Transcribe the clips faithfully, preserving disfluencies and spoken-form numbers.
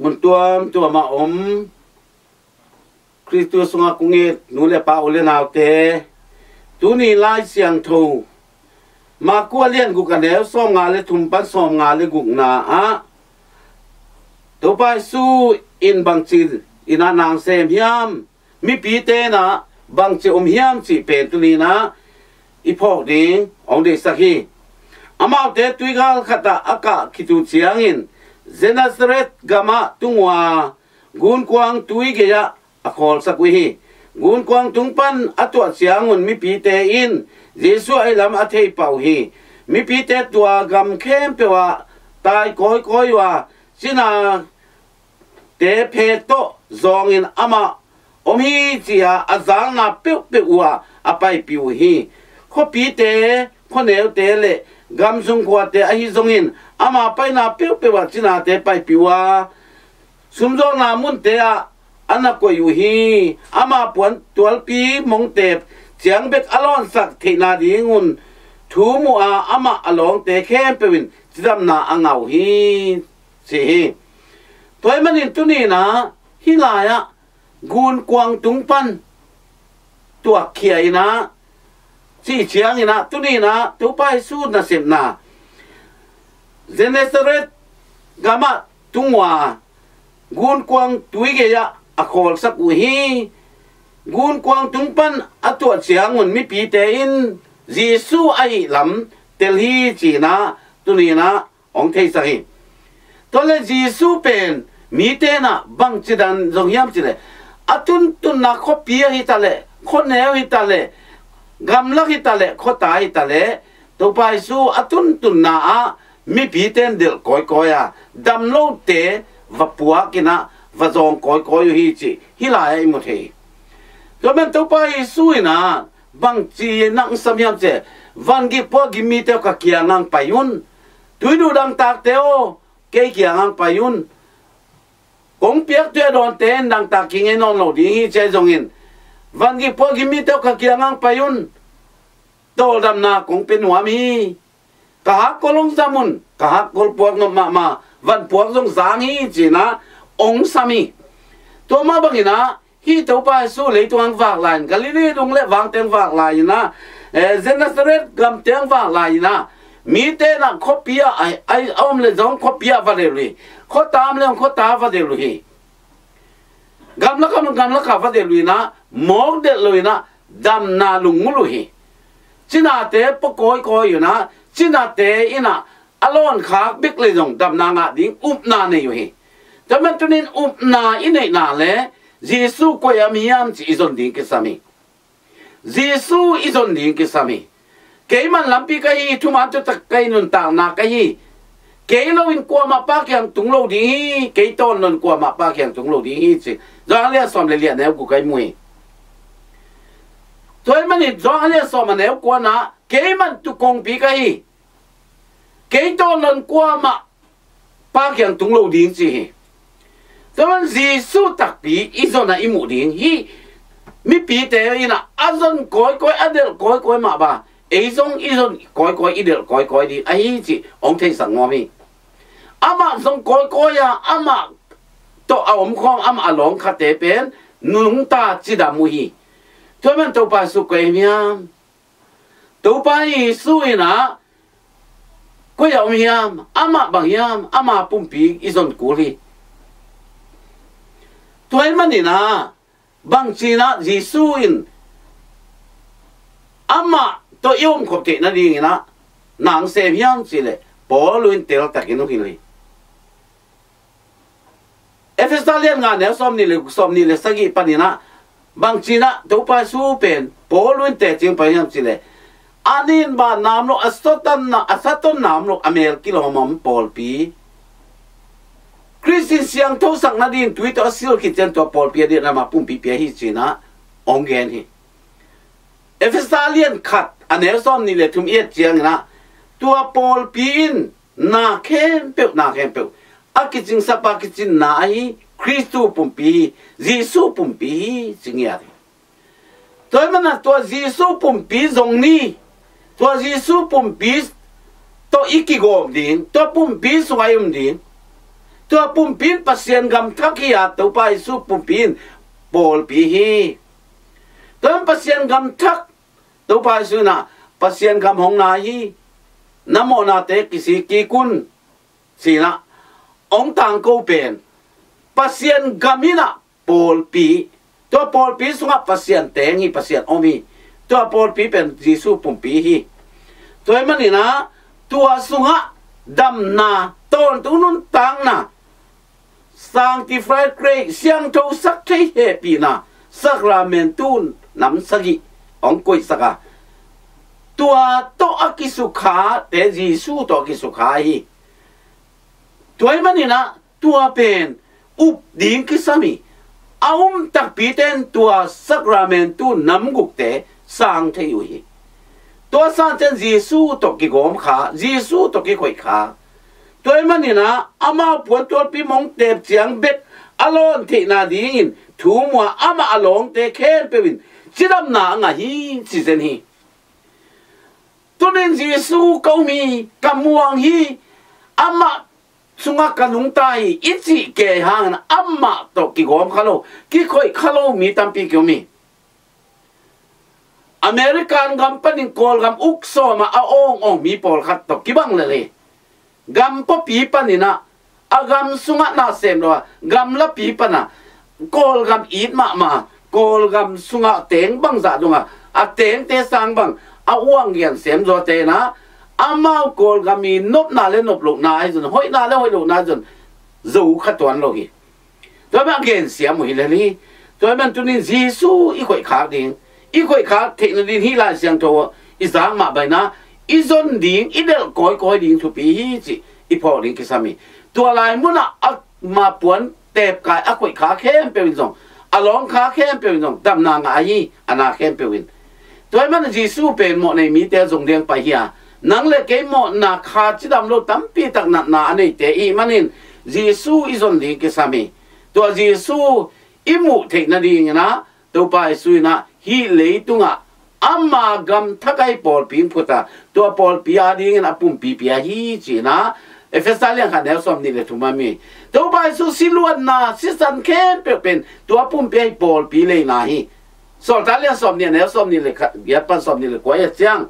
Mun tuamtuam a om Khristu sungah kong it nu le pa, u le naute, tuni Lai Siangtho Marku a lian guk, a neu sawmnga le thum pan sawmnga le gukna ah Topa Jesu in bangci in ah na sem hiam, mipite in ah bangci om hiam cih pen tuni in ah i phawk ding hong deihsak hi. Amaute tuigal khat ah a kah khit uh ciangin Gennesaret gamah tung uh a, gunkuang tui gei-ah a khawlsak uh hi. Gunkuang tung pan a tuah ciangun mipite in Jesu ahih lam a thei pah uh hi. Mipite tua gam khempeuh ah tai kawikawi uh a, cinate phet tawh zawngin amah om hi ci-a a zalna peuhpeuh uh ah a paipih uh hi. Khuapite, khuaneute le gamzung khuate ahi zongin ama paina peuhpeuh ah cinate paipih uh a, sumzawhna munte ah a na koih uh hi. Ama puan tualpi mongte ciang bek a lawnsak theihna dingun thum uh a, amah a lawngte khempeuh in cidamna a ngah uh hi, ci hi. Tua ahih manin tuni in ah hih lai-ah gunkuang tung pan tuakkhia in ah, cih ciangin ah tuni in ah Topa Jesu nasepna Gennesaret gamah tung uh a, gunkuang tui gei-ah a khawlsak uh hi. Gunkuang tung pan a tuah ciangun mipite in Jesu ahih lam tel hi ci-in ah tuni in ah hong theisak hi. Tua le Jesu pen mite in ah bangci dan zong hiam cih leh, a tuntunna khuapi ah hi ta leh, khuaneu hi ta leh, gamlak hi ta leh, khuata hi ta leh, Topa Jesu a tuntunna ah mipite in delh kawikawi a, dam lote va puak in ah va zawng kawikawi uh hi cih hih lai-ah i mu thei hi. Tua man Topa Jesu in ah bangci na sam hiam cih leh, van gik pua gim mite aw, ka kiangah pai un. Tui duh dangtakte aw, kei kiangah pai un. Kong piak tui a dawnte in dangtak kingei nawn lo ding hi, ci-a zongin van gik pua gim mite aw, ka kiangah pai un. Tawldamna kong pia nuam hi. Ka hakkol hong zam un. Ka hakkol puak nop mahmah, van puak zong zang hi, ci-in ah hong sam hi. Tua mah bangin ah hih Topa Jesu leitung ah hong vak lai-in, Galilee dung le vangte ah hong vak lai-in ah, eh, Gennesaret gamte ah hong vak lai-in ah, mite in ah khuapi ah a, a, a om le zong khuapi ah va delh uh hi. Khuata om le zong khuata ah va delh uh hi. Gamlak ah om le gamlak ah va delh uh in ah, mawk delh lo in ah damna lunggulh uh hi. Cinate pua kawikawi uh in ah, cinate in ah a lawnkhak bek le zong damna ngah ding upna nei uh hi. Tua man tuni in upna i neihna le Jesu koi-ah om hiam cih i zon ding kisam hi. Jesu i zon ding kisam hi. Keiman lampi ka hi, thuman thutak ka hi, nuntakna ka hi. Kei lo in kuamah Pa kiang tung lo ding hi, kei tawn lo in kuamah Pa kiang tung lo ding hi, ci Johan a lian sawm le li a neu guk ah i mu hi. Tua ahih manin Johan a lian sawm a neu kua-na, keiman tu kongpi ka hi, kei tawn lo in kuamah Pa kiang tung lo ding, ci hi. Tua man Jesu takpi i zon a i muh ding hi. Mipite in ah a zon kawikawi, a delh kawikawi mah bang, ei zong i zon kawikawi, i delh kawikawi ding ahi cih hong theisak nuam hi. Amah zong kawikawi a, amah tawh a omkhawm, amah a lawng khate pen nungta cidam uh hi. Tua man Topa Jesu koi-ah om hiam? Topa Jesu in ah koi-ah om hiam? Amah bang hiam? Ama pumpi i zon kul hi. Tua ahih manin ah bangci-in ah Jesu in amah tawh i omkhop theih nadingin ah na sem hiam cih leh, Paul in teltakin hong hilh hi. Efesa lian nga neu sawmnih le, sawmnih le sagih panin ah bangci-in ah Topa Jesu pen Paul in teci-in pia hiam cih leh, a nin ban nam lo, a sa ton na, a sa ton nam lo, a mel kilawm a om pawlpi, Khrist in siangthosak nading tui tawh a sil khit ciang tua pawlpi a diakna mah pumpi pia hi, ci-in ah hong gen hi. Efesa lian khat a neu sawmnih le thum i et ciangin ah tua pawlpi in na khempeuh, na khempeuh a kicingsak pa kicinna ahi Khristu pumpi hi, Jesu pumpi hi, ci ngiat hi. Tua ahih manin ah tua Jesu pumpi zong ni. Tua Jesu pumpi tawh i kigawm ding, tua pumpi sungah i om ding. Tua pumpi in Pasian gam thak hi a, Topa Jesu pumpi in pawlpi hi. Tua in Pasian gam thak, Topa Jesu in ah Pasian gam hong nai hi. Na mawhnate kisik kik un, ci-in ah hong tangko pen Pasian gam in ah pawlpi, tua pawlpi sungah Pasian teng hi, Pasian om hi. Tua pawlpi pen Jesu pumpi hi. Tua ahih manin ah tua sungah damna, tawntung nuntakna, sanctified grace, siangthosak thei hehpihna, sakramentu nam sagih hong koihsak a, tua tawh a kisukhate Jesu tawh a kisukha hi. Tua ahih manin ah tua pen up ding kisam hi. A um takpite in tua sakramentu nam gukte sang thei uh hi. Tua sangin Jesu tawh kigawm kha, Jesu tawh kikhoih kha. Tua ahih manin ah amau puantualpi mong tep ciang bek a lawn theihna dingin thu mu a, amah a lawngte khempeuh in cidamna a ngah hi, ci zen hi. Tuni in Jesu ka um hi, ka muang hi, amah sungah ka nungta hi i cih kei hangin amah tawh kigawm kha lo, kikhoih kha lo mi tampi kiom hi. American gam panin Kawlgam uk sawm ah a awngawng mi pawlkhat tawh kibang lel hi. Gam pawlpi panin ah a gam sungah na sem lo a, gamlapi pan a Kawlgam it mahmah, Kawlgam sungah teng bangzah dong a, a tengte sang bang a uanggian sem zawte in ah amau Kawlgam i nopna le nop lohna ahi zong, hoihna le hoih lohna ahi zong zo kha tuan lo hi. Tua ahih manin a gensiam uh hi lel hi. Tua ahih manin tuni in Jesu i khoih khak ding, i khoih khak theihna ding hih Lai Siangtho i zak mah bangin ah i zon ding, i delh kawikawi ding thupi hi cih i phawk ding kisam hi. Tua lai munah ama puan tep kai a khoih kha khempeuh in zong, a lawng kha khempeuh in zong damna ngah ahi, a na khempeuh in. Tua ahih manin Jesu pen mawhnei mite zong ding pai hi a, nang le kei mawhna kha cidam lo tampi tak natna a neite i hih manin Jesu i zon ding kisam hi. Tua Jesu i muh theih nadingin ah Topa Jesu in ah hih leitungah ama gam thak a i pawlpi hong phut a, tua pawlpi adingin a pumpi pia hi, ci-in ah Efesa lian khat neu sawmnih le thum ah mi. Topa Jesu siluatna sisan khempeuh pen tua pumpi a i pawlpi leina hi. Sawltak lian sawmnih neu sawmnih le khat, giat pan sawmnih le kua ah ciang,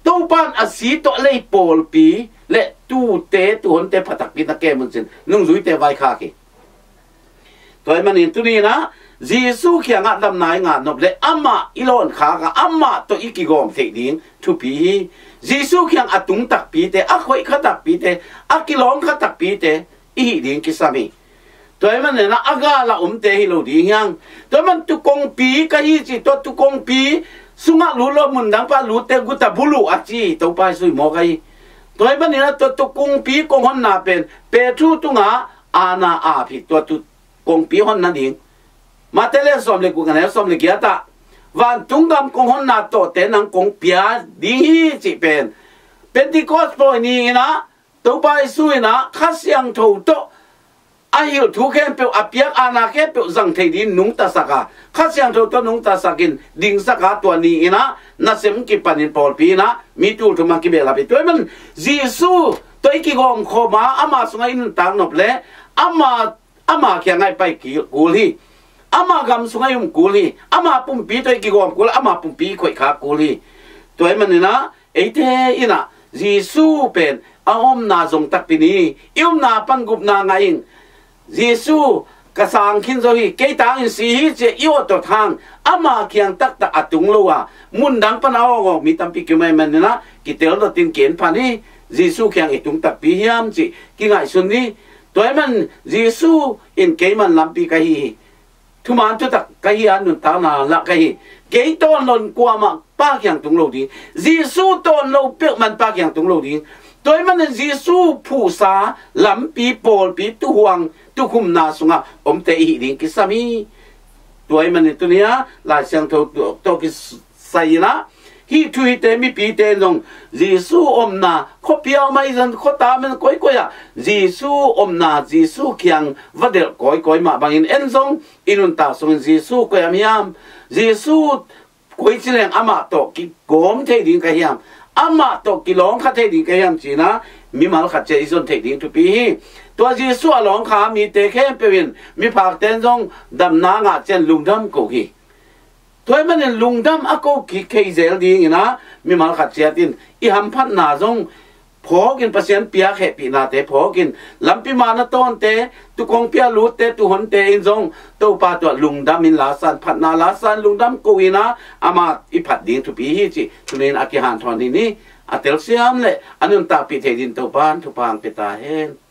Topa in a si tawh a lei pawlpi le tuute, tuhonte pha takpi in na kem un ci-in nungzuite vaikhak hi. Tua ahih manin tuni in ah Jesu kiangah damna i ngah nop le amah i lawn khak a, amah tawh i kigawm theih ding thupi hi. Jesu kiang a tung takpite, a khoih kha takpite, a kilawng kha takpite i hih ding kisam hi. Tua ahih manin ah a gal a omte hi lo ding hi hang. Tua ahih manin tu kongpi ka hi ci, tua tu kongpi sungah lut lo, mundang pan lutte guta buluh a ci Topa Jesu i mawk ahi. Tua ahih manin ah tua tu kongpi kong honna pen Peter tungah aana ap hi, tua tu kongpi hon nading. Mate lian sawm le guk, a neu sawm le giat ah, vantung gam kong honna tawhte nang kong pia ding hi cih pen Pentecost pawi ni-in ah Topa Jesu in ah Kha Siangtho tawh a hilh thu khempeuh, a piak aana khempeuh zang thei dingin nungtasak a, Kha Siangtho tawh nungtasak in dingsak a, tua ni-in ah nasem kipanin pawlpi in ah mi tul thum a kibehlap hi. Tua ahih manin Jesu tawh i kigawm khawm a, ama sungah i nuntak nop le ama, ama kiangah i pai ki-, kul hi. Ama gam sungah i um kul hi. Ama pumpi tawh i kigawm kul, ama pumpi i khoih khak kul hi. Tua ahih manin ah eite in ah Jesu pen a omna zong takpi ni, i omna pan gupna ngah ing. Jesu ka sang khin zo hi, kei tangin si hi ci-a i awt tawh hang, ama kiang taktak a tung lo a, mundang pan a awngawk mi tampi kiom ahih manin ah kitel dot in ki-en phan hi. Jesu kiang i tung takpi hiam cih kingaihsun ni. Tua ahih manin Jesu in kei man lampi ka hi hi. Thuman thutak ka hi a, nuntakna lah ka hi. Kei tawn lo in kuamah Pa kiang tung lo ding. Jesu tawn lo peuhmah in Pa kiang tung lo ding. Tua ahih manin Jesu phuhsa lampi, pawlpi, tuhuang, tukhumna sungah omte i hih ding kisam hi. Tua ahih manin tuni-a Lai Siangtho tawh kisai in ah hih thu hite mipite in zong Jesu omna, khuapi a om ahi zong, khuata om ahi zong, koikoi ah Jesu omna, Jesu kiang va delh kawikawi mah bangin en zong i nuntak sungin Jesu koi-ah om hiam? Jesu koici leng amah tawh kigawm thei ding ka hiam? amah tawh kilawng kha thei ding ka hiam ci-in ah mimal khat ciat i zon theih ding thupi hi. Tua Jesuh a lawng kha mite khempeuh in miphakte in zong damna ngah ciang lungdam ko hi. Tua ahih manin lungdam a ko kik thei zel dingin ah mimal khat ciat in i hamphatna zong phawk in, Pasian piak hehpihnate phawk in, lampi man a tawnte, tuu kong pia lutte, tuu honte in zong Topa tungah lungdam in la san, phatna la san, lungdam ko in ah amah i phat ding thupi hi cih tuni-in a kihanthawn hi. A telsiam leh a nuntakpih thei dingin Topa'n thupha hong pia ta hen.